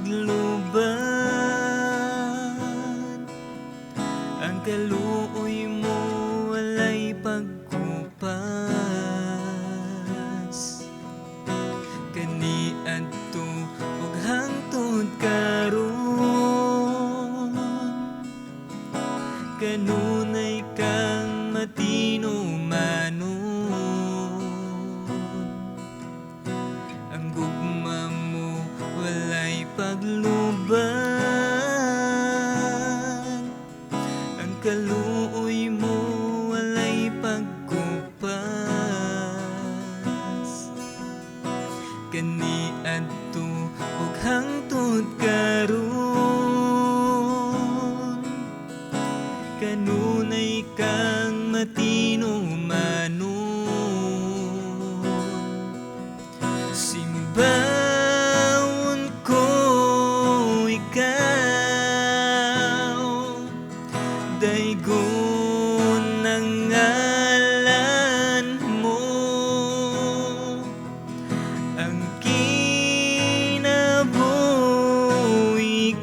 pagluban. Ang kaluoy mo walay pagkupas. Kaniadto ug hangtod karon, kanunay kang matinumanon. Ang gugma mo walay pagluban. Ang kaluoy mo walay pagkupas. Kaniadto ug hangtod karon, kanunay kang matinumanon. Simbahon ko ikaw, daygon ang ngalan mo. Ang kinabuhi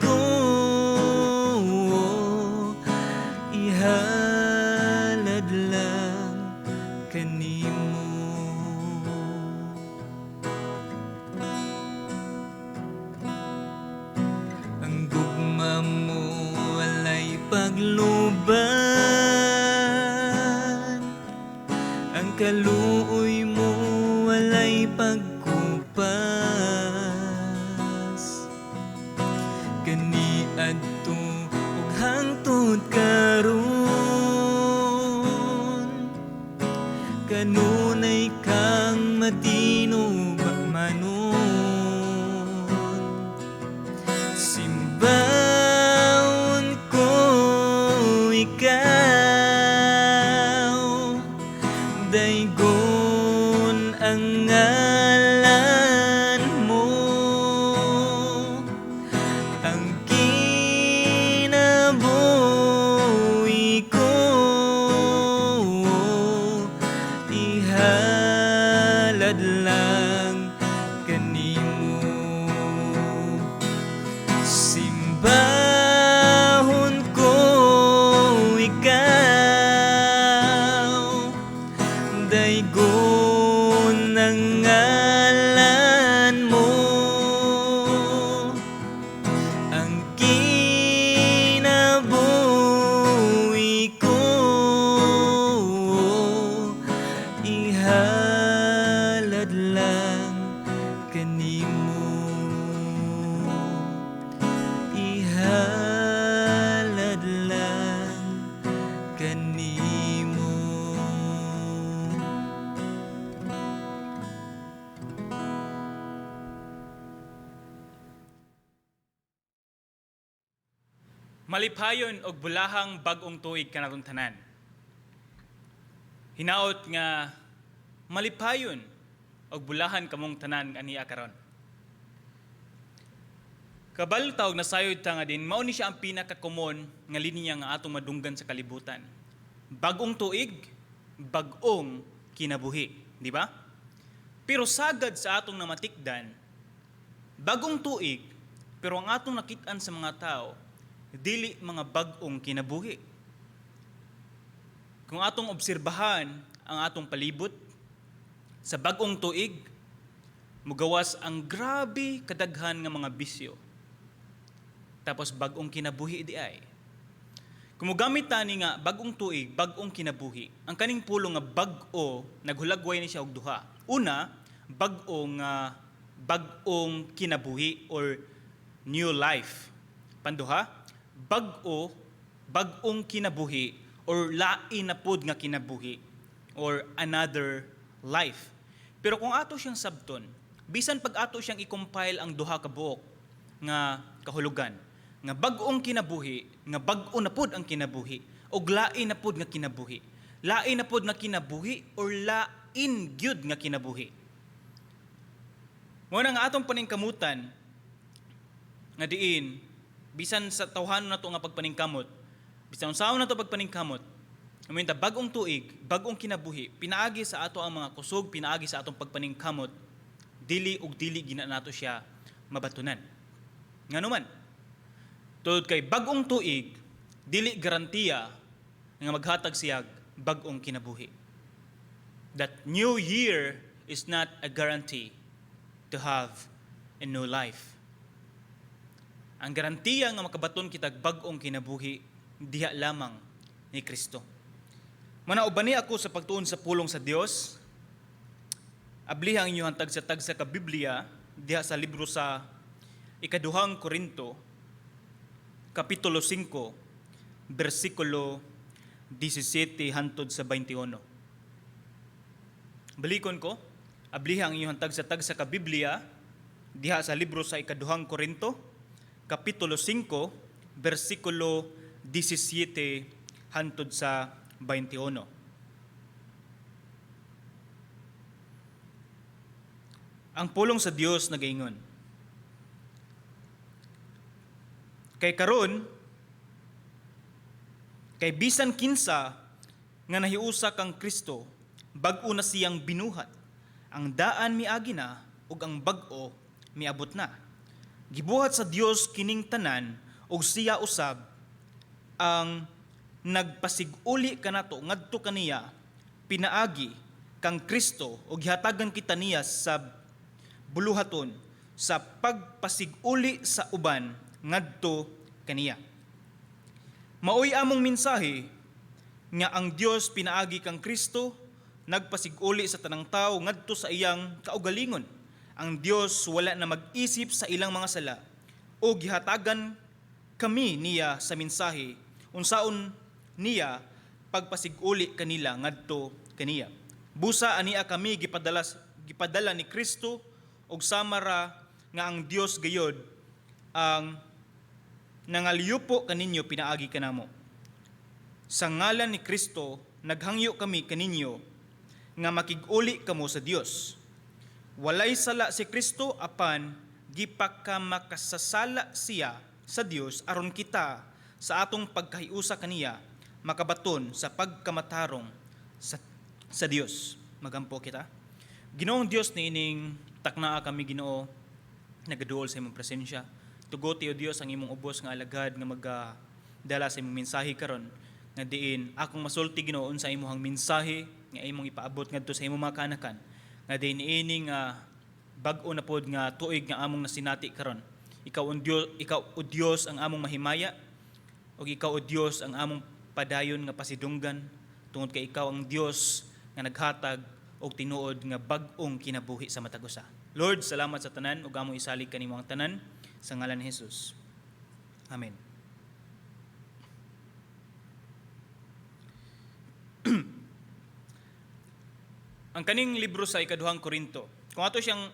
ko ihalad lang kanimo. Ang gugma mo walay pagluban. Ang kaluoy mo walay pagkupas. Kaniadto ug hangtod karon, kanunay kang matinumanon. Simbahon ko ikaw, daygon ang ngalan mo. Ang kinabuhi ko ihalad lang kanimo. Simbahon ko ikaw, daygon ang ngalan mo. Ang kinabuhi ko ihalad lang kanimo. Ihalad lang kanimo. Malipayon og bulahang bag-ong tuig kanatong tanan. Hinaot nga malipayon og bulahan kamong tanan ania karon. Kabalo ta og nasayod ta nga din mao ni siya ang pinaka-common nga linya nga atong madunggan sa kalibutan. Bag-ong tuig, bag-ong kinabuhi, di ba? Pero sagad sa atong namatikdan, bagong tuig, pero ang atong nakit-an sa mga tao, dili mga bag-ong kinabuhi. Kung atong obserbahan ang atong palibot, sa bag-ong tuig, mugawas ang grabe kadaghan nga mga bisyo. Tapos bag-ong kinabuhi di ay. Kung mogamit tani nga bag-ong tuig, bag-ong kinabuhi, ang kaning pulong nga bag-o, naghulagway ni siya og duha. Una, bag-o nga bag-ong kinabuhi or new life. Panduha, bag-o, bag-ong kinabuhi or lain na pod nga kinabuhi or another life. Pero kung ato siyang sabton, bisan pag ato siyang i-compile ang duha ka buok nga kahulugan, nga bag-ong kinabuhi, nga bag-o na pod ang kinabuhi, og lain na pod nga kinabuhi. Lain na pod nga kinabuhi or lain gyud nga kinabuhi. Mao na nga atong paningkamutan nga diin bisan sa tawhanon nato nga pagpaningkamot, bisan unsaon nato pagpaningkamot, Amin ta bag-ong tuig, bag-ong kinabuhi, pinaagi sa ato ang mga kusog, pinaagi sa atong pagpaningkamot, dili ug dili gina nato siya mabatunan. Ngano man? Tungod kay bag-ong tuig dili garantiya nga maghatag siya bag-ong kinabuhi. That new year is not a guarantee to have a new life. Ang garantiya nga makabaton kitag bag-ong kinabuhi diha lamang ni Kristo. Manaubani ako sa pagtuon sa pulong sa Dios. Abliha ang inyong tagsa-tagsa ka Biblia diha sa libro sa Ikaduhang Korinto, Kapitulo 5, bersikulo 17 hantod sa 21. Balikon ko, abliha ang inyong tagsa-tagsa ka Biblia diha sa libro sa Ikaduhang Korinto, Kapitulo 5, bersikulo 17 hantod sa 21. Ang pulong sa Dios nagaingon, "Kay karon, kay bisan kinsa nga nahiusa kang Kristo, bag-o na siyang binuhat. Ang daan miagi na ug ang bag-o miabot na. Gibuhat sa Dios kining tanan ug siya usab ang nagpasiguli kanato ngadto kaniya pinaagi kang Kristo ug gihatagan kita niya sa buluhaton sa pagpasiguli sa uban ngadto kaniya. Maoy among mensahe nga ang Dios pinaagi kang Kristo nagpasiguli sa tanang tawo ngadto sa iyang kaugalingon. Ang Dios wala na mag-isip sa ilang mga sala o gihatagan kami niya sa mensahe unsaon niya pagpasiguli kanila ngadto kaniya. Busa ania kami gipadala ni Kristo ug sama ra nga ang Dios gayod ang nangalyupo kaninyo pinaagi kanamo. Sa ngalan ni Kristo naghangyo kami kaninyo nga makig-uli kamo sa Dios. Walay sala si Kristo apan gipakamakasasala siya sa Dios aron kita sa atong pagkahiusa kaniya makabaton sa pagkamatarong sa Dios." Magampo kita. Ginoong Dios, niining taknaa kami, Ginoo, nagaduol sa imong presensya. Tugoti, o Dios, ang imong ubos nga alagad nga magadala sa imong mensahe karon nga diin akong masulti, Ginoo, sa imong mensahe nga imong ipaabot ngadto sa imong mga kaanakan nga diin ini nga bag-o na pod nga tuig nga among nasinati karon. Ikaw ang Dios, ikaw, o Dios, ang among mahimaya ug ikaw, o Dios, ang among padayon nga pasidunggan tungod kay ikaw ang Dios nga naghatag og tinuod nga bag-ong kinabuhi sa matag usa. Lord, salamat sa tanan ug among isalig kanimo ang tanan sa ngalan ni Jesus. Amen. Ang kaning libro sa Ikaduhang Korinto, kung ato siyang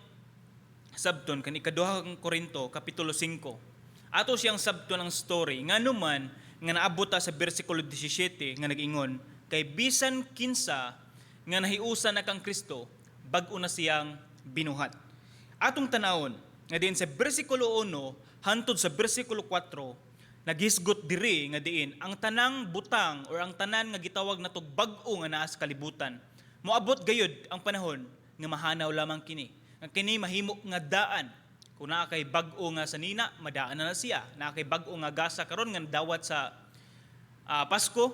sabton kan Ikaduhang Korinto kapitulo 5, ato siyang sabton ang story ngano man nga naabot ta sa bersikulo 17 nga nag-ingon kay bisan kinsa nga nahiusa na kang Kristo, bag-o na siyang binuhat. Atong tanawon nga diin sa bersikulo 1 hantod sa bersikulo 4, naghisgot diri nga diin ang tanang butang or ang tanan nga gitawag natog bag-o nga naa sa kalibutan, moabot gayud ang panahon nga mahanaw lamang kini, nga kini mahimo nga daan. Kung naa kay bag-o nga sanina, madaan na na siya. Naa kay bag-o nga gasa karon nga dawat sa Pasko,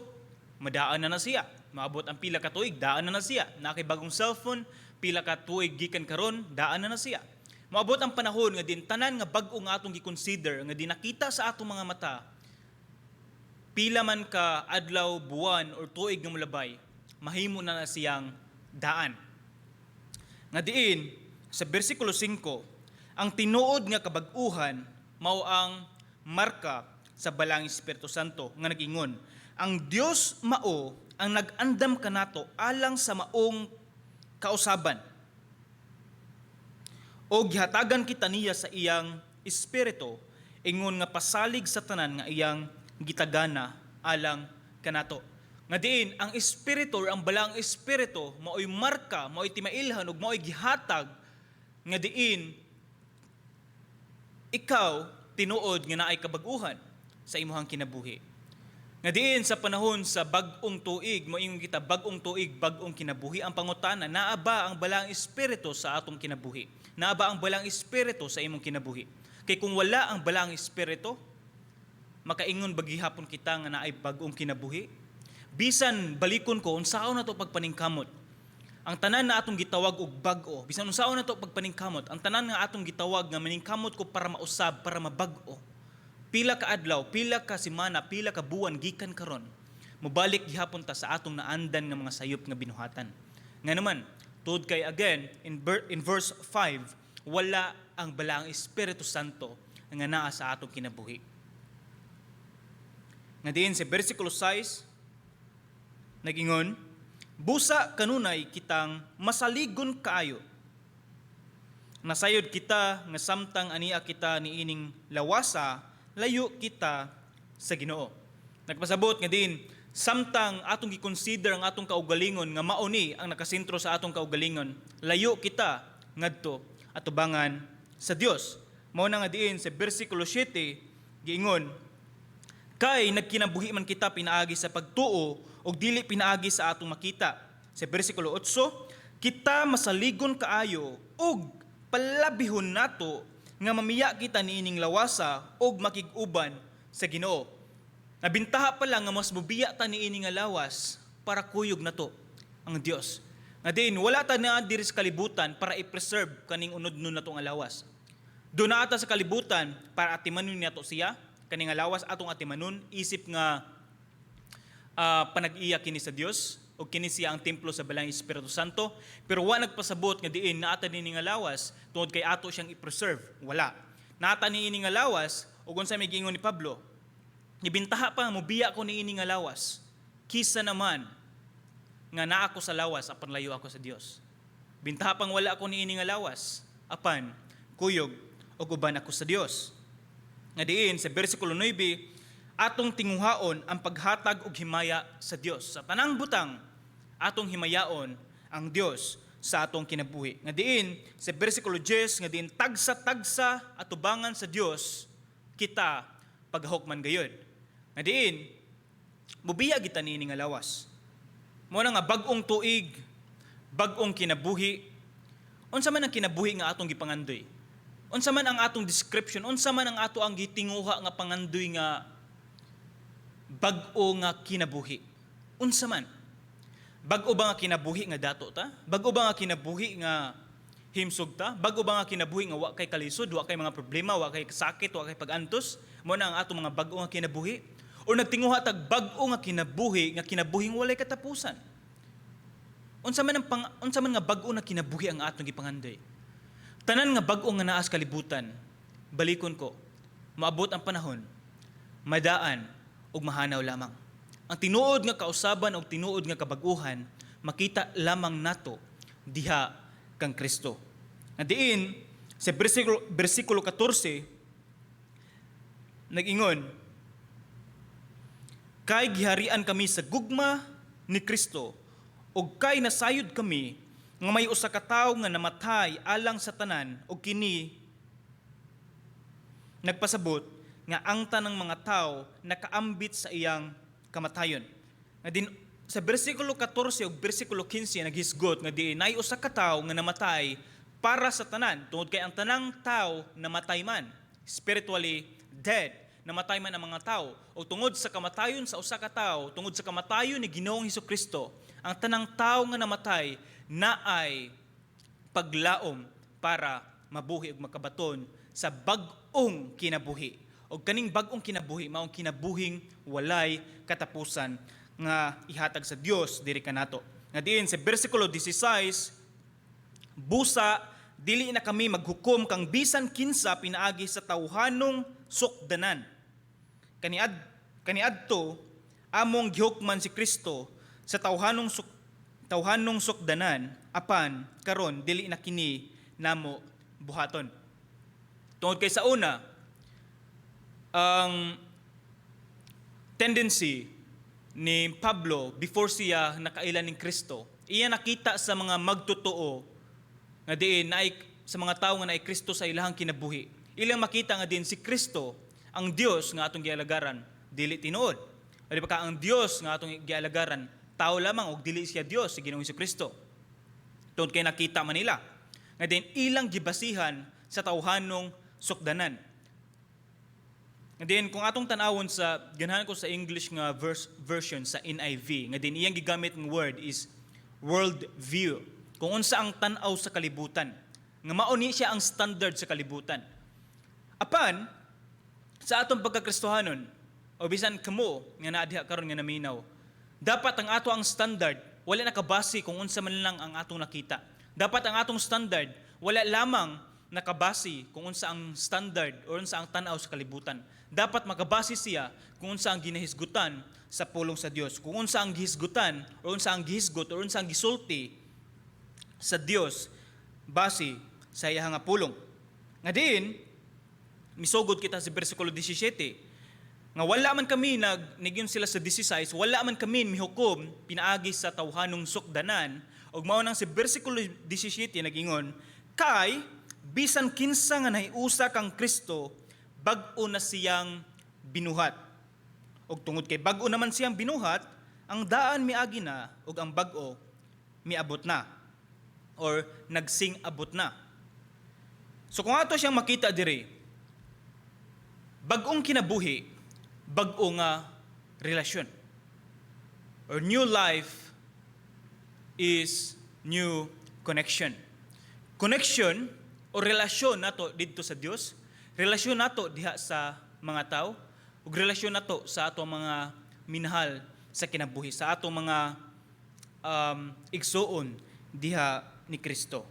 madaan na na siya. Maabot ang pila ka tuig, daan na na siya. Naa kay bagong cellphone, pila ka tuig gikan karon, daan na na siya. Moabot ang panahon nga din tanan nga bag-o nga atong gi-consider nga di nakita sa atong mga mata, pila man ka adlaw, buwan or tuig nga molabay, mahimo na na siyang daan. Nga diin sa bersikulo 5, ang tinuod nga kabag-uhan mao ang marka sa Balaang Espiritu Santo nga nag-ingon, ang Dios mao ang nag-andam kanato alang sa maong kausaban o gihatagan kita niya sa iyang espiritu ingon nga pasalig sa tanan nga iyang gitagana alang kanato. Nga diin ang espiritu or ang Balaang Espiritu maoy marka, maoy timailhan ug maoy gihatag nga diin ikaw tinuod nga naay kabag-uhan sa imuhang kinabuhi. Nga diin sa panahon sa bag-ong tuig, moingon kita bag-ong tuig, bag-ong kinabuhi, ang pangutana, naa ba ang Balaang Espiritu sa atong kinabuhi? Naa ba ang Balaang Espiritu sa imong kinabuhi? Kay kung wala ang Balaang Espiritu, makaingon ba gihapon kita nga naay bag-ong kinabuhi? Bisan balikon ko, unsaon na to pagpaningkamot? Ang tanan na atong gitawag og bag-o, bisan unsaon na to pagpaningkamot, ang tanan nga atong gitawag nga maningkamot ko para mausab, para mabag-o. Pila ka adlaw, pila ka semana, pila ka buwan gikan karon, mobalik gihapon ta sa atong naandan nga mga sayop nga binuhatan. Nga naman, tungod kay again in verse 5, wala ang Balaang Espiritu Santo nga naa sa atong kinabuhi. Nga diin sa versikulo 6, nagingon, "Busa kanunay kitang masaligon kaayo. Nasayod kita nga samtang ania kita niining lawasa, layo kita sa Ginoo." Nagpasabot nga din samtang atong gi-consider ang atong kaugalingon nga mao ni ang nakasentro sa atong kaugalingon, layo kita ngadto atubangan sa Dios. Mao na nga diin sa bersikulo 7 giingon, "Kay nagkinabuhi man kita pinaagi sa pagtuo ug dili pinaagi sa atong makita." Sa bersikulo 8, "Kita masaligon kaayo ug palabihon nato nga mamiya kita niining lawasa ug makig-uban sa Ginoo." Nabintaha pa lang nga mas mubiya ta niini nga lawas para kuyog nato ang Dios. Nga diin wala ta na diri sa kalibutan para i-preserve kaning unod-nun nato nga lawas. Doon na ata sa kalibutan para atimanon nato siya, kaning nga lawas atong atimanon isip nga panag-iya kini sa Dios o kini siya ang templo sa Balaang Espiritu Santo, pero wa nagpasabot nga diin naata nini nga lawas tungod kay ato siyang i-preserve. Wala. Naata niini nga lawas ug unsa may giingon ni Pablo? "Ibintaha pa mobiya ko niini nga lawas kisa naman nga naa ako sa lawas apan layo ako sa Dios. Bintaha pang wala ako niini nga lawas apan kuyog ug uban ako sa Dios." Nga diin sa bersikulo 9, atong tinguhaon ang paghatag og himaya sa Dios. Sa tanang butang, atong himayaon ang Dios sa atong kinabuhi. Nga diin sa bersikulo 10, nga diin tagsa-tagsa atubangan sa Dios kita paghukman gayud. Nga diin mubiya kita niini nga lawas. Mao na nga bag-ong tuig, bag-ong kinabuhi. Unsa man ang kinabuhi nga atong gipangandoy? Unsa man ang atong description? Unsa man ang ato ang gitinguha nga pangandoy nga bag-o nga kinabuhi? Unsa man? Bag-o ba nga kinabuhi nga dato ta? Bag-o ba nga kinabuhi nga himsog ta? Bag-o ba nga kinabuhi nga wa kay kalisod, wa kay mga problema, wa kay sakit, wa kay pagantos? Mao na ang atong mga bag-o nga kinabuhi? O nagtinguha tag bag-o nga kinabuhi, nga kinabuhing walay katapusan? Unsa man nga bag-o na kinabuhi ang atong gipangandoy? Tanan nga bag-o nga naa sa kalibutan, balikon ko, maabot ang panahon, madaan ug mahanaw lamang. Ang tinuod nga kausaban og tinuod nga kabag-uhan makita lamang nato diha kang Kristo. Nga diin sa bersikulo 14 nag-ingon, "Kay giharian kami sa gugma ni Kristo ug kay nasayod kami nga may usa ka tawo nga namatay alang sa tanan, ug kini nagpasabot nga ang tanang mga tawo nakaambit sa iyang kamatayon." Nga din sa bersikulo 14 ug bersikulo 15 naghisgot nga diin nay usa ka tawo nga namatay para sa tanan tungod kay ang tanang tawo namatay man, spiritually dead, namatay man ang mga tao. O tungod sa kamatayon sa usa ka tawo, tungod sa kamatayon ni Ginoong Kristo, ang tanang tao nga namatay naay paglaom para mabuhi ug makabaton sa bag-ong kinabuhi. Og kaning bag-ong kinabuhi maong kinabuhing walay katapusan nga ihatag sa Dios diri kanato. Nga diin sa bersikulo 16, "Busa dili na kami maghukom kang bisan kinsa pinaagi sa tawhanong sukdanan. Kaniadto among gihukman si Kristo sa tawhanong sukdanan, apan karon dili na kini namo buhaton." Tungod kay sa una, ang tendency ni Pablo before siya nakaila ning Kristo, iya nakita sa mga magtotoo nga diin naay sa mga tawo nga naay Kristo sa ilahang kinabuhi. Ilang makita nga din si Kristo, ang Dios nga atong gialagaran, dili tinuod. O di ba ka ang Dios nga atong gialagaran, tao lamang og dili siya Dios, si Ginoong Kristo. Tungod kay nakita man nila nga din ilang gibasihan sa tawhanong sukdanan. And then kung atong tan-awon sa, ganahan ko sa English nga version sa NIV, nga din iyang gigamit ng word is world view. Kung unsa ang tan-aw sa kalibutan. Nga mao ni siya ang standard sa kalibutan. Apan sa atong pagkakristohanon o bisan kamo nga naa diha karon nga naminaw, dapat ang ato ang standard wala nakabase kung unsa man lang ang atong nakita. Dapat ang atong standard wala lamang nakabase kung unsa ang standard o unsa ang tan-aw sa kalibutan. Dapat makabase siya kung unsa ang ginahisgutan sa pulong sa Dios, kung unsa ang gihisgutan o unsa ang gihisgot o unsa ang gisulti sa Dios base sa iyang nga pulong. Nga diin misugod kita sa bersikulo 17 nga wala man kami nag nagyon sila sa 16, wala man kami mihukom pinaagi sa tawhanong sukdanan. Ug mao nang si bersikulo 17 nagingon, "Kay bisan kinsa nga nahiusa kang Kristo, bag-o na siyang binuhat. Ug tungod kay bag-o naman siyang binuhat, ang daan miagi na ug ang bag-o miabot na or nagsing-abot na." So kung ato siyang makita diri, bag-ong kinabuhi, bag-o nga relasyon. Or new life is new connection. Connection o relasyon nato didto sa Dios, relasyon nato diha sa mga tao, ug relasyon nato sa atong mga minahal sa kinabuhi, sa atong mga igsuon diha ni Kristo.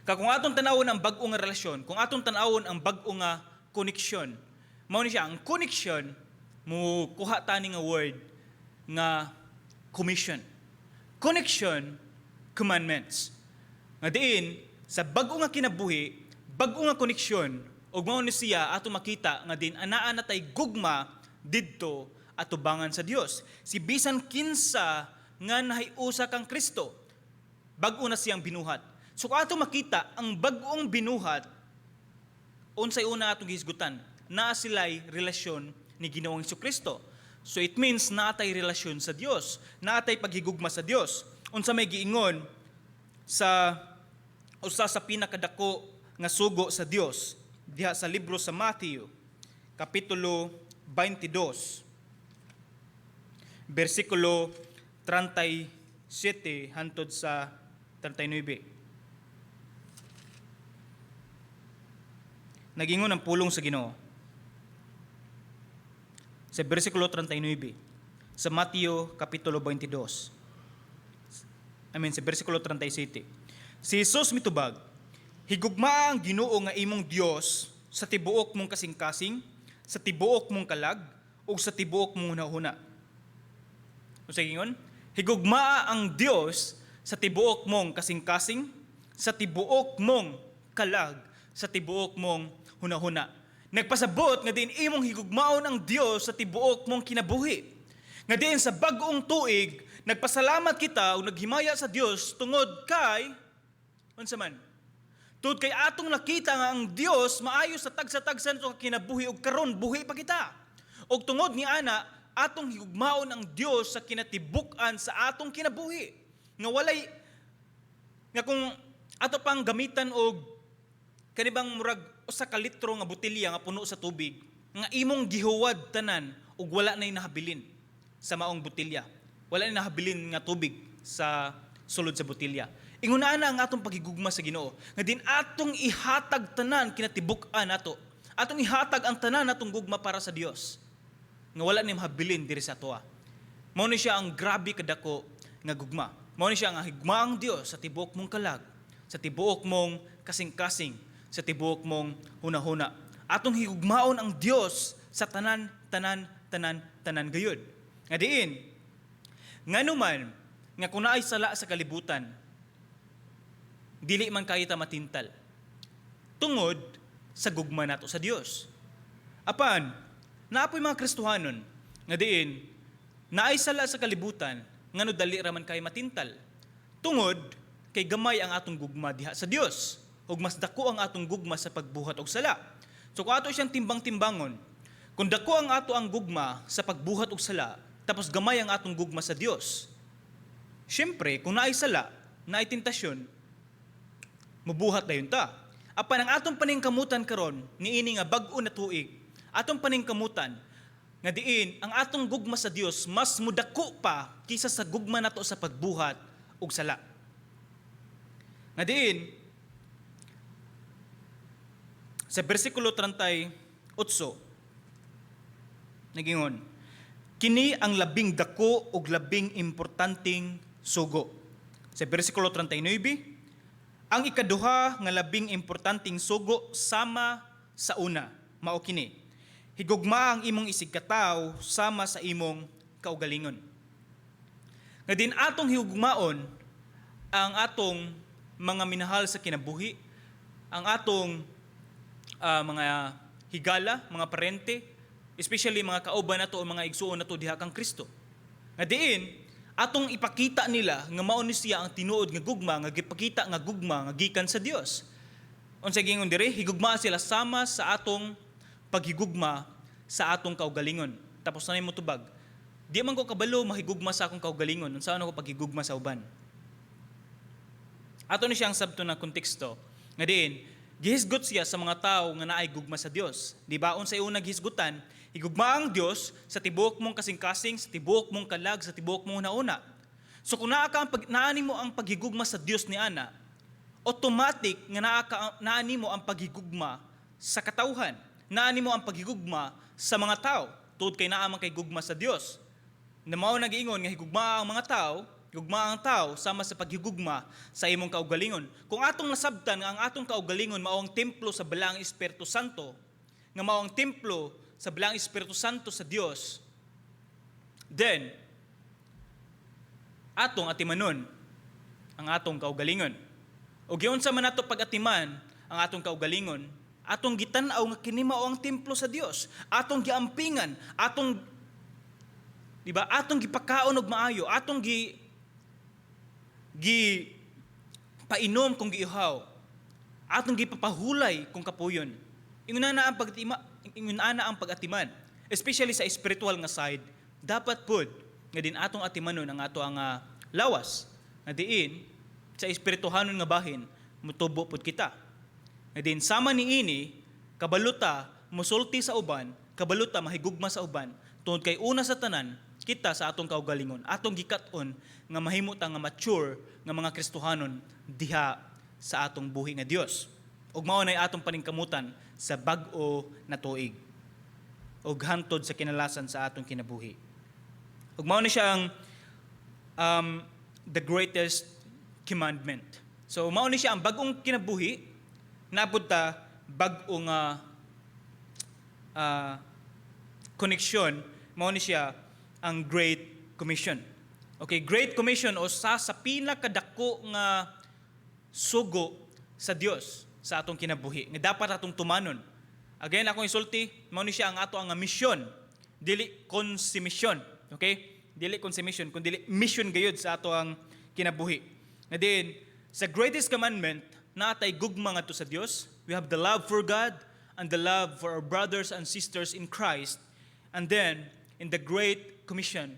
Ka kung atong tanawon ang bag-o nga relasyon, kung atong tanawon ang bag-o nga koneksyon, mao ni siya ang connection, mo kuha tani nga word nga commission. Connection, commandments. Nga diin sa bag-o nga kinabuhi, bag-o nga koneksyon, ug mao ni siya ato makita nga din anaa na tay gugma didto atubangan sa Dios. Si bisan kinsa nga nahiusa kang Kristo, bag-o na siyang binuhat. So kung ato makita ang bag-ong binuhat, unsay una atong gihisgutan? Naa sila'y relasyon ni Ginoong Kristo. So it means naa tay relasyon sa Dios, naa tay paghigugma sa Dios. Unsa may giingon sa usa sa pinakadako nga sugo sa Dios diha sa libro sa Matthew kapitulo 22 bersikulo 37 hantod sa 39? Nagingon ang pulong sa Ginoo sa bersikulo 39 sa Mateo kapitulo 22. I mean, sa bersikulo 37. Si Jesus mitubag, "Higugmaa ang Ginoo nga imong Dios sa tibuok mong kasing-kasing, sa tibuok mong kalag, ug sa tibuok mong hunahuna." Unsa gingon? Higugmaa ang Dios sa tibuok mong kasing-kasing, sa tibuok mong kalag, sa tibuok mong hunahuna. Nagpasabot nga din imong higugmaon ang Dios sa tibuok mong kinabuhi. Nga diin sa bag-ong tuig, nagpasalamat kita o naghimaya sa Dios tungod kay unsa man? Tungod kay atong nakita nga ang Dios maayo sa tagsa-tagsa nato kinabuhi ug karon buhi pa kita. Ug tungod ni ana, atong higugmaon ang Dios sa kinatibuk-an sa atong kinabuhi. Nga walay nga kung ato pang gamitan og kanibang murag usa ka litro nga botelya nga puno sa tubig nga imong gihuwad tanan ug wala nay nahabilin sa maong botelya. Wala nay nahabilin nga tubig sa sulod sa botelya. Ingon ana ang atong paghigugma sa Ginoo nga din atong ihatag tanan kinatibuk-an nato. Atong ihatag ang tanan natong gugma para sa Dios nga wala ni mahabilin diri sa atoa. Mao ni siya ang grabe kadako nga gugma. Mao ni siya ang higugmaang Dios sa tibuok mong kalag, sa tibuok mong kasing-kasing, sa tibuok mong hunahuna. Atong higugmaon ang Dios sa tanan, tanan, tanan, tanan gayud. Nga diin, ngano man nga kung naay sala sa kalibutan, dili man kaayo ta matintal tungod sa gugma nato sa Dios. Apan, naa poy mga Kristohanon nga diin naay sala sa kalibutan, ngano dali ra man kay matintal tungod kay gamay ang atong gugma diha sa Dios ug mas dako ang atong gugma sa pagbuhat og sala. So kung ato siyang timbang-timbangon, kung dako ang ato ang gugma sa pagbuhat og sala, tapos gamay ang atong gugma sa Dios, syempre, kung naay sala, naay tentasyon, mubuhat dayon ta. Apan ang atong paningkamutan karon niini nga bag-o na tuig, Atong paningkamutan nga diin ang atong gugma sa Dios mas mudako pa kaysa sa gugma nato sa pagbuhat og sala. Nga diin sa bersikulo 38 nagingon, "Kini ang labing dako ug labing importanteng sugo." Sa bersikulo 39, "Ang ikaduha nga labing importanteng sugo sama sa una, mao kini: Higugma ang imong isigkatawo sama sa imong kaugalingon." Nga diin atong higugmaon ang atong mga minahal sa kinabuhi, ang atong mga higala, mga parente, especially mga kauban nato o mga igsuon nato diha kang Kristo. Nga diin atong ipakita nila nga mao ni siya ang tinuod nga gugma nga gipakita nga gugma nga gikan sa Dios. Unsa gingon diri, higugma sila sama sa atong paghigugma sa atong kaugalingon. Tapos na mo tubag, "Di man ko kabalo mahigugma sa akong kaugalingon. Unsa ko paghigugma sa uban?" Ato ni siyang sabto na konteksto nga diin gihisgot siya sa mga tao nga naay gugma sa Dios. Di ba unsay una gihisgutan? Higugma ang Dios sa tibuok mong kasing-kasing, sa tibuok mong kalag, sa tibuok mong nauna. So kung naa ka ang pag, naa nimo ang paghigugma sa Dios ni ana, automatic nga naa nimo ang paghigugma sa katawhan. Naa nimo ang paghigugma sa mga tao. Tungod kay naa man kay gugma sa Dios. Na mao nagiingon nga higugma ang mga tao, higugma ang tao sama sa paghigugma sa imong kaugalingon. Kung atong nasabtan nga ang atong kaugalingon mao ang templo sa Balaang Espiritu Santo, nga mao ang templo sa Balaang Espiritu Santo sa Dios, then atong atimanon ang atong kaugalingon. O giunsa man nato pag-atiman ang atong kaugalingon, atong gitan-aw nga kini mao ang templo sa Dios. Atong giampingan, atong, di ba? Atong gipakaon og maayo, atong gi gi painom kung giuhaw. Atong gipapahulay kung kapuyon. Ingon ana ang pag-atiman. Especially sa spiritual nga side, dapat pud nga din atong atimanon ang ato ang lawas. Nga diin sa espirituhanon nga bahin mutubo pud kita. Nga diin sama niini kabaluta musulti sa uban, kabaluta mahigugma sa uban, tungod kay una sa tanan kita sa atong kaugalingon, atong gikat-on nga mahimo ta nga mature nga mga Kristohanon diha sa atong buhi nga Dios. Ug mao nay atong paningkamutan sa bag-o na tuig ug hantod sa kinalasan sa atong kinabuhi. Ug mao ni siya ang the greatest commandment. So mao ni siya ang bag-ong kinabuhi, naa pud ta bag-o nga koneksyon, mao ni siya ang Great Commission. Okay, Great Commission o sa pinakadako nga sugo sa Dios sa atong kinabuhi nga dapat atong tumanon. Again, akong isulti, mao ni siya ang ato ang misyon, dili konsumisyon. Okay? Dili konsumisyon, kundi mission gayud sa ato ang kinabuhi. Nga diin sa greatest commandment naa tay gugma ngadto sa Dios. We have the love for God and the love for our brothers and sisters in Christ. And then in the Great Commission,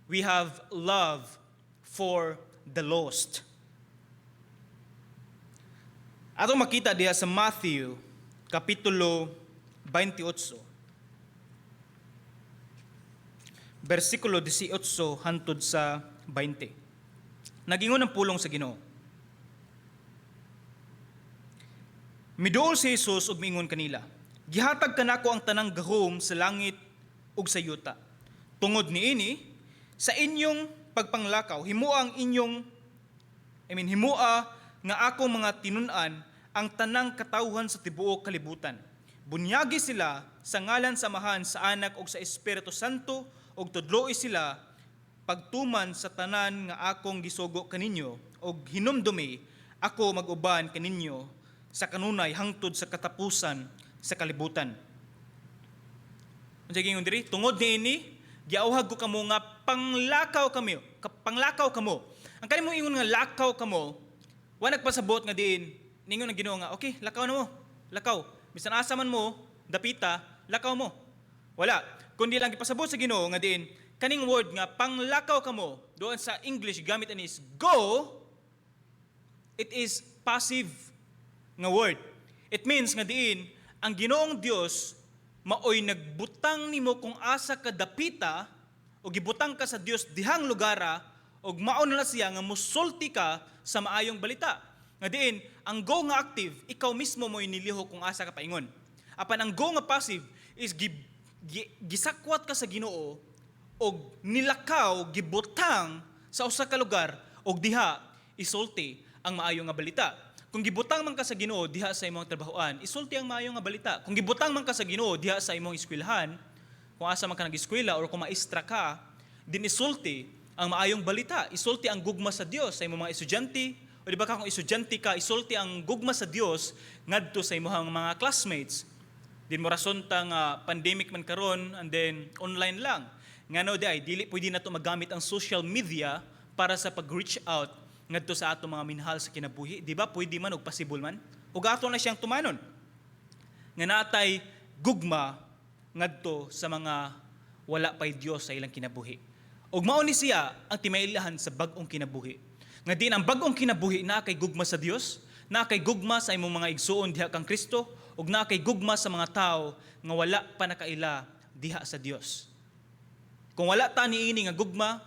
we have love for the lost. Atong makita diha sa Matthew kapitulo 28 bersikulo 18 hantod sa 20. Nagingon ang pulong sa Ginoo. Miduol si Jesus ug miingon kanila, "Gihatag kanako ang tanang gahom sa langit ug sa yuta. Tungod niini, sa inyong pagpanglakaw, himoa ang inyong, I mean, himoa nga akong mga tinun-an ang tanang katawhan sa tibuok kalibutan. Bunyagi sila sa ngalan sa Amahan, sa Anak ug sa Espiritu Santo ug tudloi sila pagtuman sa tanan nga akong gisugo kaninyo, ug hinumdumi, ako mag-uban kaninyo sa kanunay hangtod sa katapusan sa kalibutan." Unsa gingon diri? "Tungod niini, giawhag ko kamo nga panglakaw kami, panglakaw kamo." Ang kanimo ingon nga lakaw kamo, wa nagpasabot nga diin ningon ang Ginoo nga okay, lakaw na mo. Lakaw. Bisan asa man mo, dapita, lakaw mo. Wala. Kundi lang gipasabot sa Ginoo nga diin kaning word nga panglakaw kamo doon sa English gamit ani is go. It is passive nga word. It means nga diin ang Ginoong Dios maoy nagbutang nimo kung asa ka dapita o gibutang ka sa Dios dihang lugara og mao na siya nga musulti ka sa maayong balita. Nga diin ang go nga active, ikaw mismo mo'y nilihok kung asa ka paingon. Apan ang go nga passive is gisakwat ka sa Ginoo og nilakaw, gibutang sa usa ka lugar og diha isulti ang maayo nga balita. Kung gibutang man ka sa Ginoo diha sa imong trabahoan, isulti ang maayo nga balita. Kung gibutang man ka sa Ginoo diha sa imong eskwelahan, kung asa man ka nag-eskwela or kung maestra ka, din isulti ang maayong balita. Isulti ang gugma sa Dios sa imong mga estudyante. O di ba ka kung estudyante ka, isulti ang gugma sa Dios ngadto sa imong mga classmates. Din mo rason ta nga pandemic man karon and then online lang. Ngano di ay dili pwede nato magamit ang social media para sa pag-reach out ngadto sa ato mga minahal sa kinabuhi. Di ba pwede man og possible man? Ug ato na siyang tumanon nga natay gugma ngadto sa mga wala pay Dios sa ilang kinabuhi. Ug mao ni siya ang timailahan sa bag-ong kinabuhi. Nga din ang bag-ong kinabuhi naa kay gugma sa Dios, naa kay gugma sa imong mga igsuon diha kang Kristo, ug naa kay gugma sa mga tawo nga wala pa nakaila diha sa Dios. Kung wala ta niini nga gugma,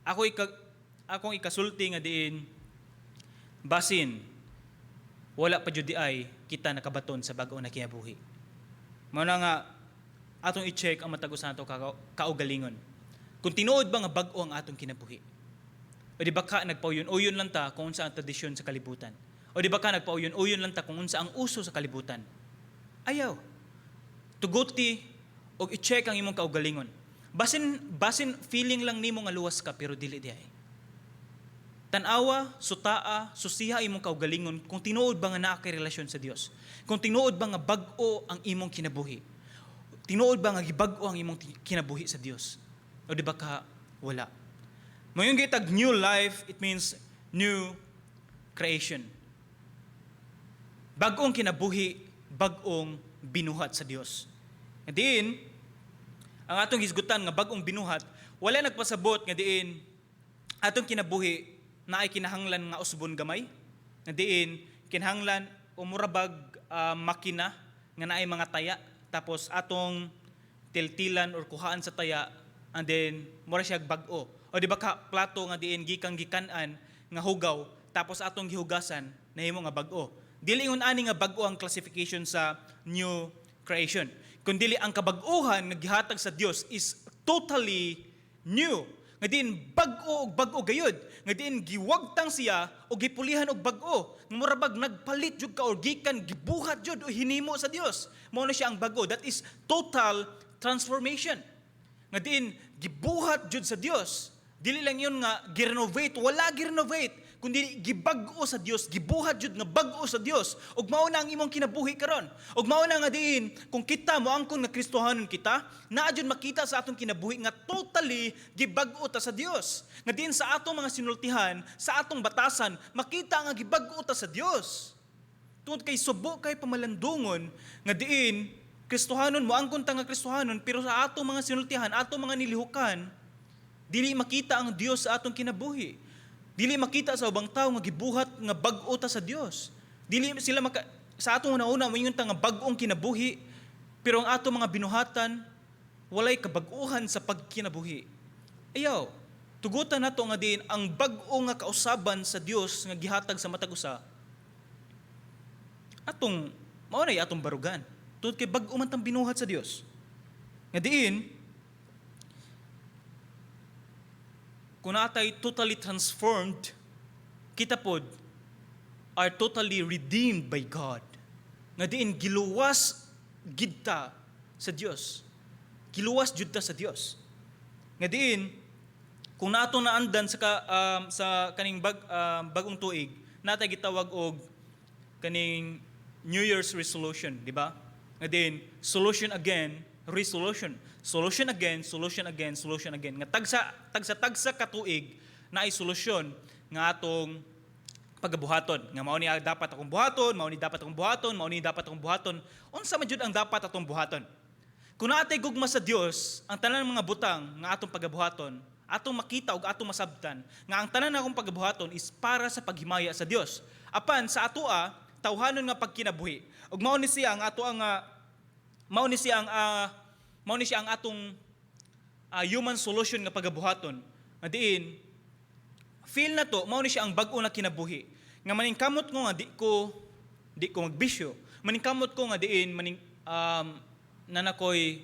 akong ikasulti nga diin basin wala pa jud di ay kita nakabaton sa bag-o na kinabuhi. Mao na nga atong i-check ang matag usa nato kaugalingon. Kung tinuod ba nga bag-o ang atong kinabuhi. O di ba ka nagpauyon-uyon lang ta kung unsa ang tradisyon sa kalibutan. O di ba ka nagpauyon-uyon lang ta kung unsa ang uso sa kalibutan. Ayaw. Tuguti og i-check ang imong kaugalingon. Basin feeling lang nimo nga luwas ka, pero dili di ay. Tan-awa, sutaa, susiha imong kaugalingon kung tinuod ba nga naa kay relasyon sa Dios. Kung tinuod ba nga bag-o ang imong kinabuhi. Tinuod ba nga gibag-o ang imong kinabuhi sa Dios? O di ba ka wala? Mayon gitag new life, it means new creation. Bag-ong kinabuhi, bag-ong binuhat sa Dios. Nga diin, ang atong hisgutan nga bag-ong binuhat, wala nagpasabot nga diin atong kinabuhi na ay kinahanglan nga usbon gamay. Nga diin kinahanglan o murabag makina nga naay mga taya, tapos atong tiltilan or kuhaan sa taya and then mura siya bag-o. O di ba ka plato nga diin gikang gikan-an nga hugaw, tapos atong gihugasan, nahimo nga bag-o. Dili ingon ani nga bag-o ang classification sa new creation. Kundi ang kabag-ohan nga gihatag sa Dios is totally new. Nga diin bag-o og bag-o gayud. Nga diin giwagtang siya o gipulihan og bag-o. Nga mura bag nagpalit jud ka or gikan gibuhat jud o hinimo sa Dios. Mao na siya ang bag-o. That is total transformation. Nga diin gibuhat jud sa Dios. Dili lang yun nga girenovate, wala girenovate, kundi gibag-o sa Dios, gibuhat jud nga bag-o sa Dios. Ug mao na ang imong kinabuhi karon. Ug mao na nga diin kung kita moangkon nga Kristohanon kita, naa jud makita sa atong kinabuhi nga totally gibag-o ta sa Dios. Nga diin sa atong mga sinultihan, sa atong batasan, makita nga gibag-o ta sa Dios. Tungod kay subo kay pamalandungon nga diin Kristohanon, moangkon ta nga Kristohanon, pero sa atong mga sinultihan, atong mga nilihukan, dili makita ang Dios sa atong kinabuhi. Dili makita sa ubang tao nga gibuhat nga bag-o ta sa Dios. Dili sila maka, sa atong una-una moingon ta nga bag-ong kinabuhi, pero ang atong mga binuhatan walay kabag-uhan sa pagkinabuhi. Ayaw, tugutan nato nga diin ang bag-o nga kausaban sa Dios nga gihatag sa matag usa atong mao na atong barugan. Tungod kay bag-o man tang binuhat sa Dios. Nga diin kung natay totally transformed, kita pod are totally redeemed by God. Nga diin giluwas gidta sa Dios. Giluwas jud ta sa Dios. Nga diin kung nato naandan sa kaning bagong tuig, natay gitawag og kaning New Year's resolution, di ba? Nga diin solution again, resolution. Solution again, solution again, solution again. Nga tagsa tagsa tagsa ka tuig na ay solusyon nga atong pagabuhaton. Nga mao ni dapat akong buhaton, mao ni dapat akong buhaton, mao ni dapat akong buhaton. Unsa man jud ang dapat atong buhaton? Kung naatay gugma sa Dios, ang tanan mga butang nga atong pagabuhaton, atong makita ug atong masabtan nga ang tanan akong pagabuhaton is para sa paghimaya sa Dios. Apan sa atoa, tawhanon nga pagkinabuhi. Ug mao ni siya ang ato nga Mao ni siya ang atong human solution nga pagabuhaton. Nga diin feel na to, mao ni siya ang bag-o na kinabuhi. Nga maningkamot ko nga di ko magbisyo. Maningkamot ko nga diin maning nanakoy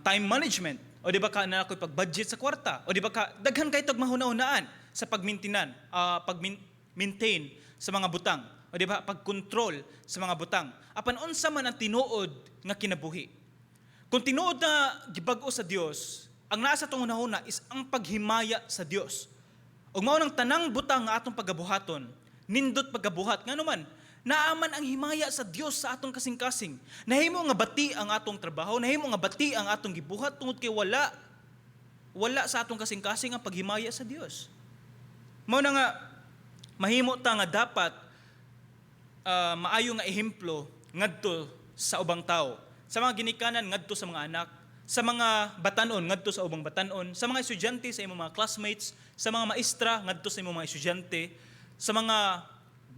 time management o di ba ka naa koy pag-budget sa kwarta o di ba ka daghan kay tog mahuna-hunaan sa pagmintinan, pag-maintain sa mga butang o di ba pag-control sa mga butang. Apan unsa man ang tinuod nga kinabuhi? Kung tinuod na gibag-o sa Dios, ang naa sa atong hunahuna is ang paghimaya sa Dios. Ug mao nang tanang butang nga atong pagabuhaton, nindot pagabuhat, ngano man naa man ang himaya sa Dios sa atong kasing-kasing. Nahimo nga bati ang atong trabaho, nahimo nga bati ang atong gibuhat tungod kay wala sa atong kasing-kasing ang paghimaya sa Dios. Mao na nga mahimo ta nga dapat maayo nga ehemplo ngadto sa ubang tao. Sa mga ginikanan, ngadto sa mga anak, sa mga batanon, ngadto sa ubang batanon, sa mga estudyante, sa imong mga classmates, sa mga maestra, ngadto sa imong mga estudyante, sa mga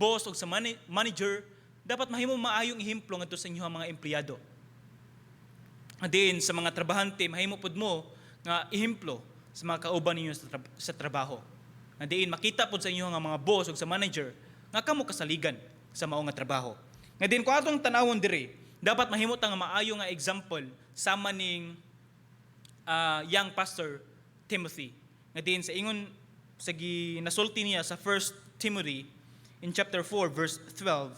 boss o sa manager, dapat mahimo maayong ehemplo ngadto sa inyong mga empleyado. Diin sa mga trabahante, mahimo pud mo nga ehemplo sa mga kauban ninyo sa trabaho. Nga diin makita pud sa inyo nga mga boss ug sa manager nga kamo kasaligan sa mao nga trabaho. Nga diin kung atong tanawon diri, dapat mahimo ta nga maayo nga example sama ning young pastor Timothy. Nga diin sa ingon sa ginasulti niya sa 1 Timothy in chapter 4 verse 12,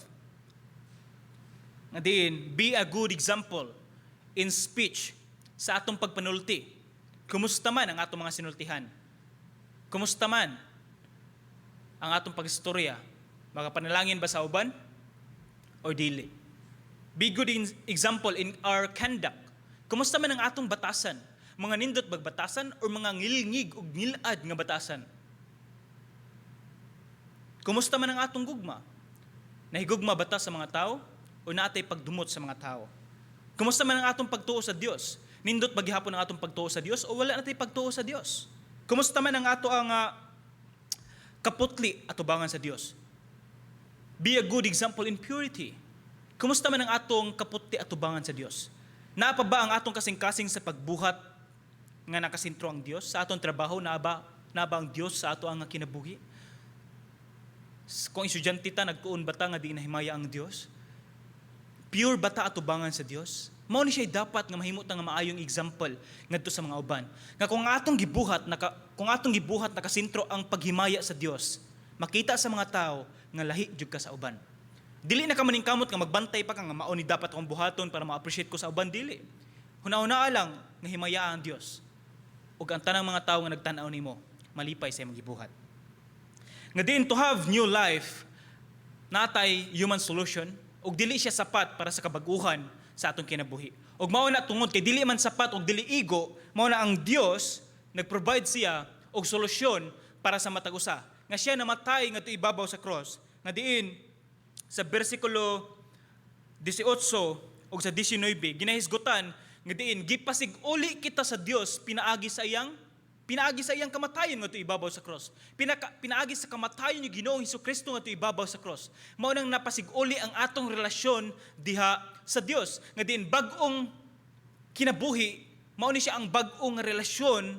nga diin, be a good example in speech, sa atong pagpanulti. Kumusta man ang atong mga sinultihan? Kumusta man ang atong pagistorya? Makapanalangin ba sa uban or dili? Be good example in our conduct. Kumusta man ang atong batasan? Mga nindot bagbatasan or mga ngilngig ug ngilad nga batasan? Kumusta man ang atong gugma? Nahigugma ba ta sa mga tao o naatay pagdumot sa mga tao? Kumusta man ang atong pagtuo sa Dios? Nindot ba gihapon ang atong pagtuo sa Dios o wala natay pagtuo sa Dios? Kumusta man ang ato ang kaputli atubangan sa Dios? Be a good example in purity. Kumusta man ang atong kaputli atubangan sa Dios? Naa pa ba ang atong kasing-kasing sa pagbuhat nga nakasentro ang Dios? Sa atong trabaho, naa ba ang Dios sa ato ang kinabuhi? Kung estudyante ta, nagtuon ba ta nga di nahimaya ang Dios? Pure ba ta atubangan sa Dios? Mao ni siya dapat nga mahimo ta nga maayong example ngadto sa mga uban. Nga kung atong gibuhat nakasentro ang paghimaya sa Dios, makita sa mga tao nga lahi jud ka sa uban. Dili na ka maningkamot nga magbantay pa ka nga mao ni dapat akong buhaton para ma-appreciate ko sa uban, dili. Huna-hunaa lang nga himaya ang Dios. Ug ang tanang mga tao nga nagtan-aw nimo malipay sa imong gibuhat. Nga diin to have new life, natay human solution ug dili siya sapat para sa kabaguhan sa atong kinabuhi. Ug mao na tungod kay dili man sapat ug dili igo, mao na ang Dios nag-provide siya og solusyon para sa matag usa. Nga siya namatay ngadto ibabaw sa cross. Nga diin sa bersikulo 18 ug sa 19, ginahisgutan nga diin gipasig-uli kita sa Dios pinaagi sa iyang kamatayon ngadto ibabaw sa cross. Pinaagi sa kamatayon ni Ginoong Hesukristo ngadto ibabaw sa cross. Mao nang napasig-uli ang atong relasyon diha sa Dios. Nga diin bag-ong kinabuhi, mao ni siya ang bag-ong relasyon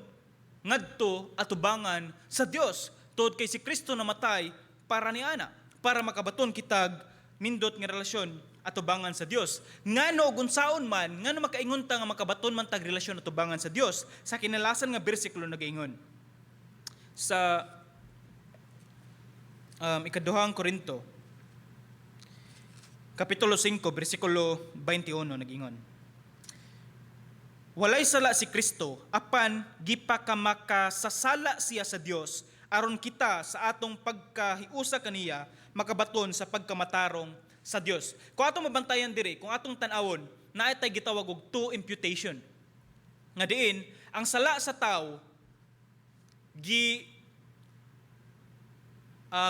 ngadto atubangan sa Dios. Tuod kay si Kristo namatay para niana, para makabaton kitag nindot nga relasyon atubangan sa Dios. Ngano ug unsaon man, ngano makaingon ta nga makabaton man tag relasyon atubangan sa Dios? Sa kinalasan nga bersikulo nagaingon sa Ikaduhang Korinto Kapitulo 5, bersikulo 21, nag-ingon: "Walay sala si Kristo, apan gipakamakasasala siya sa Dios aron kita sa atong pagkahiusa kaniya makabaton sa pagkamatarong sa Dios." Kung atong mabantayan diri, kung atong tan-awon, naa tay gitawag og two imputation. Nga diin ang sala sa tao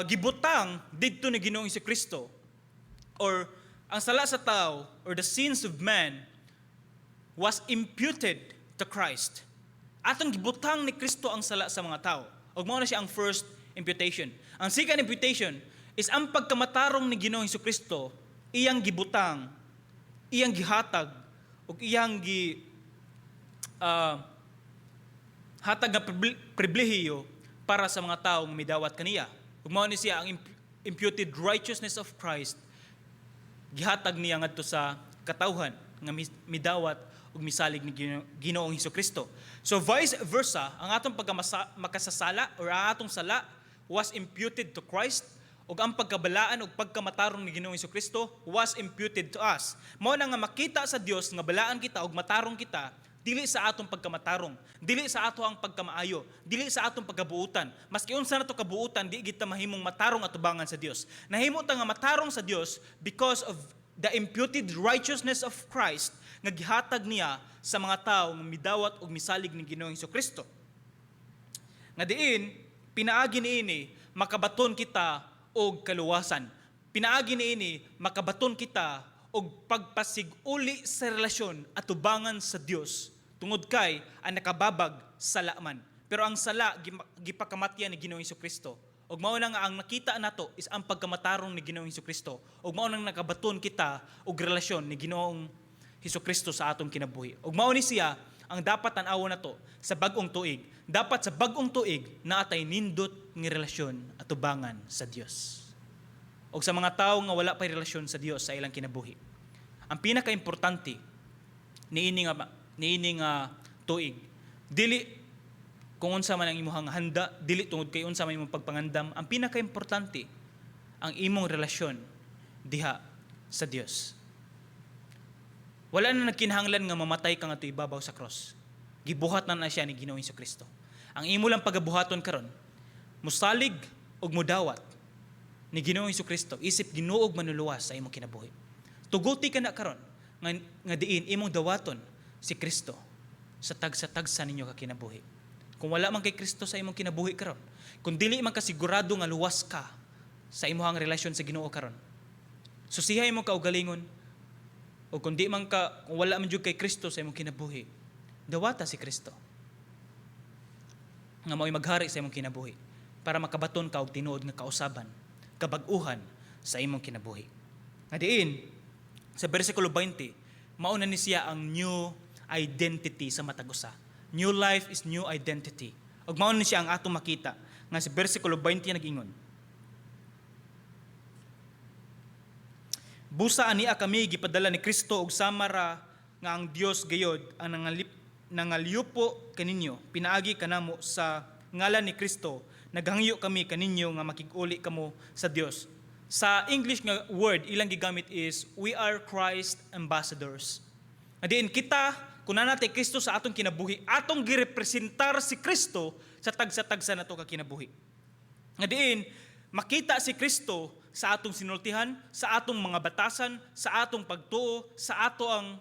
gibutang didto ni Ginoong Kristo, or ang sala sa tao or the sins of man was imputed to Christ. Atong gibutang ni Kristo ang sala sa mga tao. Ug mao na siya ang first imputation. Ang second imputation is ang pagkamatarong ni Ginoong Kristo iyang gibutang Iyang gihatag ug iyang gi hatag nga pribilehiyo para sa mga tawo nga midawat kaniya. Ug mao ni siya ang imputed righteousness of Christ, gihatag niya ngadto sa katawhan nga midawat ug misalig ni Ginoong Kristo. So vice versa, ang atong pagkamasa, makasasala or ang atong sala was imputed to Christ ug ang pagkabalaan ug pagkamatarong ni Ginoong Kristo was imputed to us. Mao na nga makita sa Dios nga balaan kita ug matarong kita dili sa atong pagkamatarong, dili sa ato ang pagkamaayo, dili sa atong pagkabuutan. Maski unsa nato kabuutan, di kita mahimong matarong atubangan sa Dios. Nahimo ta nga matarong sa Dios because of the imputed righteousness of Christ nga gihatag niya sa mga tawo nga midawat ug misalig ni Ginoong Kristo. Nga diin pinaagi niini makabaton kita og kaluwasan. Pinaagi niini makabaton kita og pagpasig-uli sa relasyon atubangan sa Dios tungod kay ang nakababag sala man. Pero ang sala gipakamatyan ni Ginoong Kristo. Ug mao na nga ang nakita nato is ang pagkamatarong ni Ginoong Kristo. Ug mao nang nakabaton kita og relasyon ni Ginoong Kristo sa atong kinabuhi. Ug mao ni siya ang dapat tan-awon nato sa bag-ong tuig. Dapat sa bag-ong tuig naatay nindot nga relasyon atubangan sa Dios. Og sa mga tawo nga wala pa relasyon sa Dios sa ilang kinabuhi, ang pinakaimportante niini nga tuig, dili kung unsa man ang imong handa, dili tungod kay unsa man imong pagpangandam, ang pinakaimportante ang imong relasyon diha sa Dios. Wala na nagkinahanglan nga mamatay ka ngadto ibabaw sa cross. Gibuhat na na siya ni Ginoong Kristo. Ang imo lang pagabuhaton karon, musalig ug mudawat ni Ginoong Kristo isip Ginoo ug Manluluwas sa imong kinabuhi. Tuguti ka na karon nga diin imong dawaton si Kristo sa tagsa-tagsa ninyo ka kinabuhi. Kung wala man kay Kristo sa imong kinabuhi karon, kung dili man ka sigurado nga luwas ka sa imong relasyon sa Ginoo karon, susiha imong kaugalingon o kung di man ka, kung wala man jud kay Kristo sa imong kinabuhi, dawata si Kristo nga mao'y maghari sa imong kinabuhi para makabaton ka og tinuod nga kausaban, kabag-uhan sa imong kinabuhi. Nga diin, sa versikulo 20, mao na ni siya ang new identity sa matag usa. New life is new identity. Ug mao ni siya ang atong makita nga sa versikulo 20 nag-ingon: "Busa ania kami gipadala ni Kristo og sama ra nga ang Dios gayod ang nangalyupo kaninyo pinaagi kanamo. Sa ngalan ni Kristo naghangyo kami kaninyo nga makig-uli kamo sa Dios." Sa English nga word ilang gigamit is "we are Christ ambassadors." Adiin kita, kung naa natay Kristo sa atong kinabuhi, atong girepresentar si Kristo sa tagsa-tagsa nato ka kinabuhi. Nga diin makita si Kristo sa atong sinultihan, sa atong mga batasan, sa atong pagtuo, sa ato ang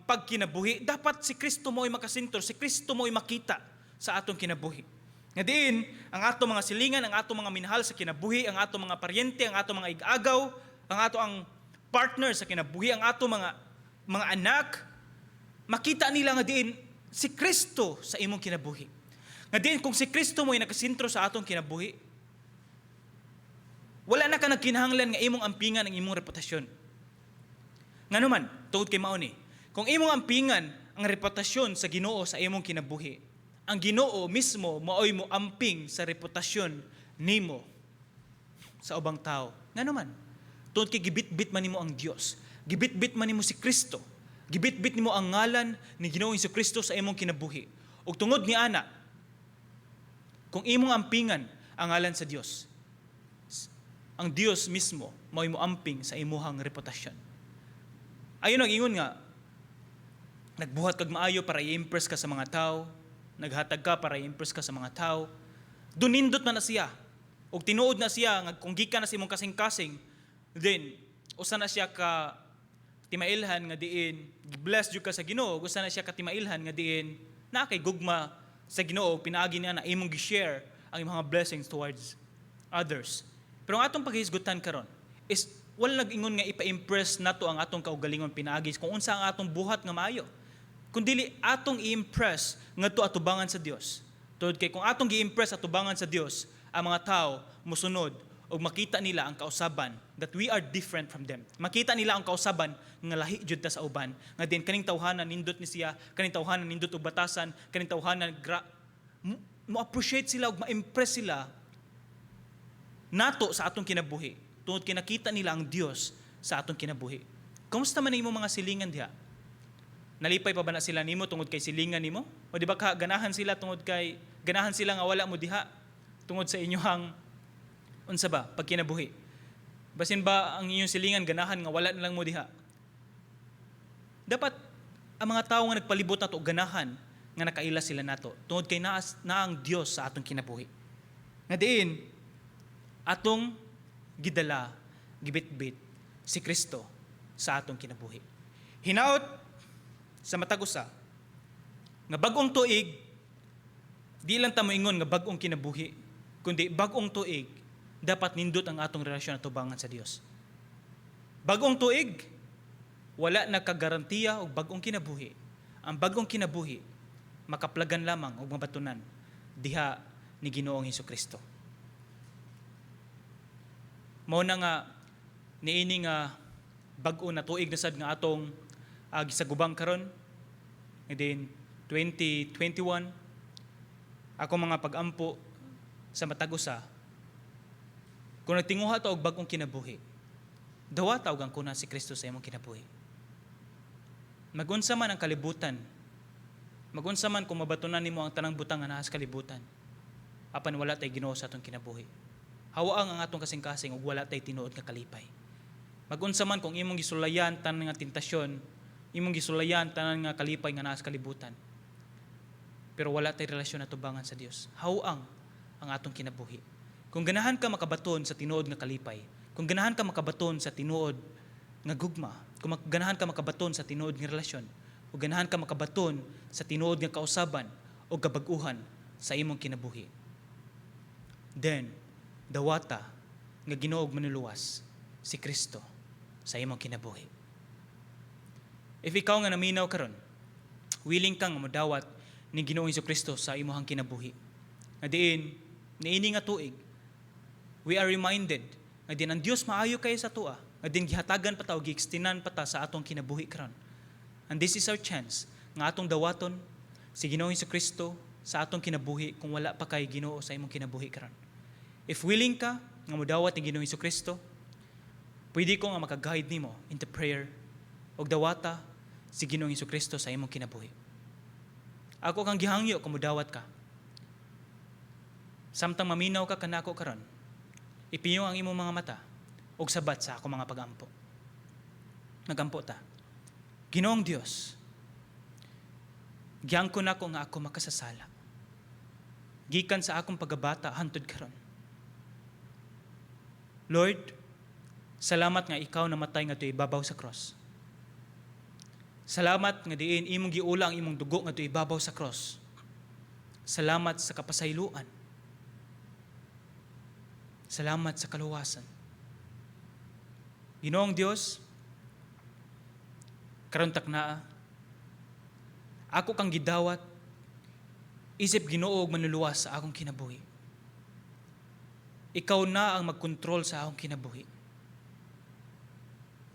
pagkinabuhi. Dapat si Kristo mo'y makasentro, si Kristo mo'y makita sa atong kinabuhi. Nga diin, ang atong mga silingan, ang atong mga minahal sa kinabuhi, ang atong mga paryente, ang atong mga igagaw, ang ato ang partner sa kinabuhi, ang atong mga anak, makita nila nga diin si Kristo sa imong kinabuhi. Nga diin kung si Kristo mo'y nakasentro sa atong kinabuhi, wala na ka nagkinahanglan nga imong ampingan ang imong reputasyon. Nga naman, tungod kay mao ni, kung imong ampingan ang reputasyon sa Ginoo sa imong kinabuhi, ang Ginoo mismo maoy mo amping sa reputasyon nimo sa ubang tao. Nga naman, tungod kay gibitbit man nimo ang Dios, gibitbit man nimo si Kristo, gibitbit nimo ang ngalan ni Ginoong Kristo sa imong kinabuhi. Ug tungod ni ana, kung imong ampingan ang ngalan sa Dios, ang Dios mismo mao'y mo amping sa imuhang reputasyon. Ayon ang ingon nga nagbuhat kag maayo para i-impress ka sa mga tao, naghatag ka para i-impress ka sa mga tao. Dunindot na na siya. Og tinuod na siya nga kung gikan na sa imong kasing-kasing, then usa na siya ka timailhan nga diin blessed jud ka sa Ginoo, usa na siya ka timailhan nga diin naa kay gugma sa Ginoo pinaagi niya na imong gi-share ang imong mga blessings towards others. Pero ang atong paghisgutan karon is wala nag-ingon nga ipa-impress nato ang atong kaugalingon pinaagi kung unsa ang atong buhat nga maayo, kundili atong i-impress ngadto atubangan sa Dios. Tungod kay kung atong gi-impress atubangan sa Dios, ang mga tao musunod Ug makita nila ang kausaban that we are different from them. Makita nila ang kausaban nga lahi jud ta sa uban. Nga din kaning tawhana nindot ni siya, kaning tawhana nindot og batasan, kaning tawhana mo appreciate sila ug ma-impress sila nato sa atong kinabuhi. Tungod kay nakita nila ang Dios sa atong kinabuhi. Kumusta man imo mga silingan diha? Nalipay pa ba na sila nimo tungod kay silingan nimo? O di ba ka ganahan sila tungod kay ganahan sila nga wala mo diha tungod sa inyohang unsa ba pagkinabuhi? Basin ba ang inyong silingan ganahan nga wala na lang mo diha? Dapat ang mga tao nga nagpalibot nato ganahan nga nakaila sila nato tungod kay naas na ang Dios sa atong kinabuhi. Nga diin atong gidala, gibitbit si Kristo sa atong kinabuhi. Hinaot sa matag usa nga bag-ong tuig, di lang ta moingon nga bag-ong kinabuhi, kundi bag-ong tuig dapat nindot ang atong relasyon atubangan sa Dios. Bag-ong tuig, wala nakagarantiya og bag-ong kinabuhi. Ang bag-ong kinabuhi makaplagan lamang og mabatunan diha ni Ginoong Hesus Kristo. Mao na nga niini nga bag-o na tuig na sad nga atong gisagubang karon, and then 2021, ako mga pagampo sa matag usa, kung nagtinguha ta og bag-ong kinabuhi, dawata og angkona si Kristo sa imong kinabuhi. Magunsa man ang kalibutan, magunsa man kung mabatunan nimo ang tanang butang nga naa sa kalibutan, apan wala tay Ginoo sa atong kinabuhi, hawaang ang atong kasing-kasing ug wala tay tinuod nga kalipay. Magunsa man kung imong gisulayan tanan nga tentasyon, imong gisulayan tanan nga kalipay nga naa sa kalibutan, pero wala tay relasyon atubangan sa Dios, hawang ang atong kinabuhi. Kung ganahan ka makabaton sa tinuod nga kalipay, kung ganahan ka makabaton sa tinuod nga gugma, kung ganahan ka makabaton sa tinuod nga relasyon, o ganahan ka makabaton sa tinuod nga kausaban o kabag-uhan sa imong kinabuhi, then dawata nga Ginoo ug Manluluwas si Kristo sa imong kinabuhi. If ikaw nga naminaw karon, willing kang modawat ni Ginoong Kristo sa imong kinabuhi, nga diin niini nga tuig, we are reminded nga din ang Dios maayo kay sa atoa, nga din gihatagan pa ta og gi-extendan pa ta sa atong kinabuhi karon. And this is our chance nga atong dawaton si Ginoong Kristo sa atong kinabuhi kung wala pa kay Ginoo sa imong kinabuhi karon. If willing ka nga modawat ni Ginoong Kristo, pwede ko nga maka-guide nimo into prayer og dawata si Ginoong Kristo sa imong kinabuhi. Ako kang gihangyo kung modawat ka. Samtang maminaw ka kanako karon, ipiyong ang imong mga mata ug sabat sa ako mga pagampo. Nagampo ta. Ginoong Dios, giangkon nako nga ako makasasala. Gikan sa akong pagabata hantod karon. Lord, salamat nga ikaw namatay ngadto ibabaw sa cross. Salamat nga diin imong giula ang imong dugo ngadto ibabaw sa cross. Salamat sa kapasayloan. Salamat sa kaluwasan. Ginoong Dios, karon taknaa, ako kang gidawat isip Ginoo ug Manluluwas sa akong kinabuhi. Ikaw na ang magkontrol sa akong kinabuhi.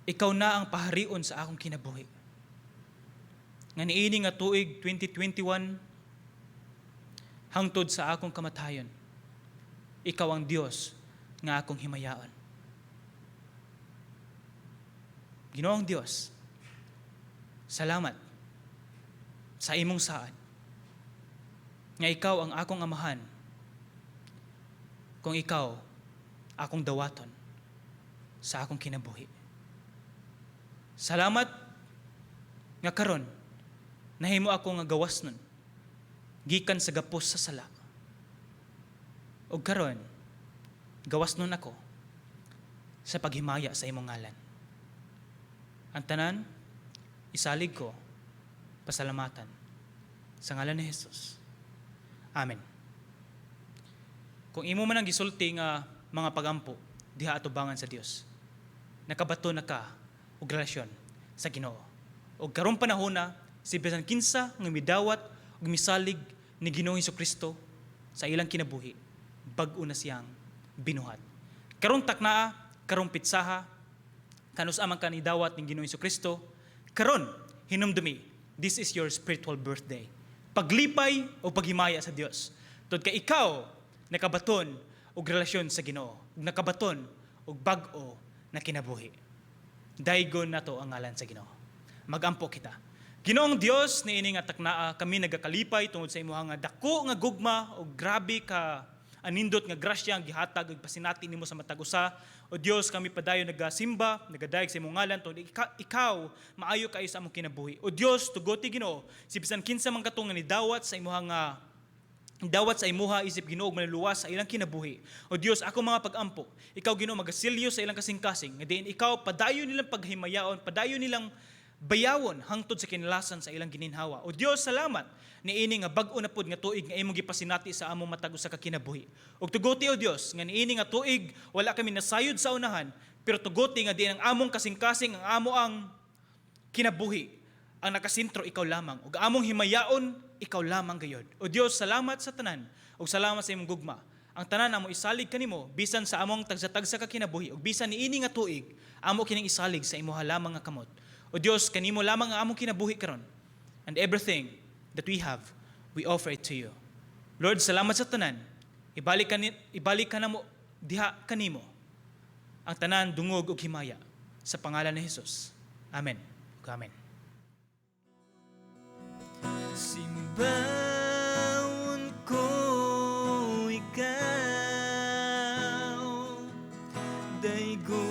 Ikaw na ang paharion sa akong kinabuhi. Nga niini nga tuig 2021 hangtod sa akong kamatayon, ikaw ang Dios nga akong himayaon. Ginoong Dios, salamat sa imong saad nga ikaw ang akong amahan kung ikaw akong dawaton sa akong kinabuhi. Salamat nga karon nahimo ako nga gawas nun gikan sa gapos sa sala. Og karon gawas nun ako sa paghimaya sa imong ngalan. Ang tanan isalig ko pasalamatan sa ngalan ni Jesus. Amen. Kung imo man ang gisulti nga mga pagampo diha atubangan sa Dios, nakabato na ka og relasyon sa Ginoo. Og karong panahona, si bisan kinsa nga midawat ug misalig ni Ginoong Kristo sa ilang kinabuhi, bag-o na siyang binuhat. Karong taknaa, karong petsaha, kanus-a man ka nidawat ning Ginoong Kristo, karon hinumdumi, this is your spiritual birthday. Paglipay o paghimaya sa Dios. Tungod kay ikaw nakabaton og relasyon sa Ginoo, ug nakabaton og bag-o na kinabuhi. Daygon nato ang ngalan sa Ginoo. Magampo kita. Ginoong Dios, niini nga taknaa kami nagakalipay tungod sa imuha nga dako nga gugma ug grabe ka anindot nga grasya ang gihatag ug pasinati nimo sa matag usa. O Dios, kami padayon nagasimba, nagadayeg sa imong ngalan tungod ikaw maayo kaayo sa among kinabuhi. O Dios, tugoti, Ginoo, si bisan kinsa man kato nga nidawat sa imuha nga dawat sa imuha isip Ginoo ug manluluwas sa ilang kinabuhi. O Dios, ako mga pagampo, ikaw, Ginoo, magasilyo sa ilang kasing-kasing, nga diin ikaw padayon nilang paghimayaon, padayon nilang bayawon hangtod sa kinalasan sa ilang gininhawa. O Dios, salamat niini nga bag-o na pud nga tuig nga imong gipasinati sa among matag usa ka kinabuhi. Ug tugoti, o Dios, nga niini nga tuig wala kami nasayod sa unahan, pero tugoti nga diin ang among kasing-kasing, ang amo ang kinabuhi ang nakasentro ikaw lamang ug among himayaon ikaw lamang gayod. O Dios, salamat sa tanan ug salamat sa imong gugma. Ang tanan amo isalig kanimo bisan sa among tagsa-tagsa ka kinabuhi ug bisan niini nga tuig amo kining isalig sa imuha lamang nga kamot. O Dios, kanimo lamang ang among kinabuhi karon. And everything that we have, we offer it to you. Lord, salamat sa tanan. Ibalik ka namo diha kanimo. Ang tanan, dungog ug himaya sa pangalan ni Jesus. Amen. Ug amen. Simbahon ko ikaw. Daygon.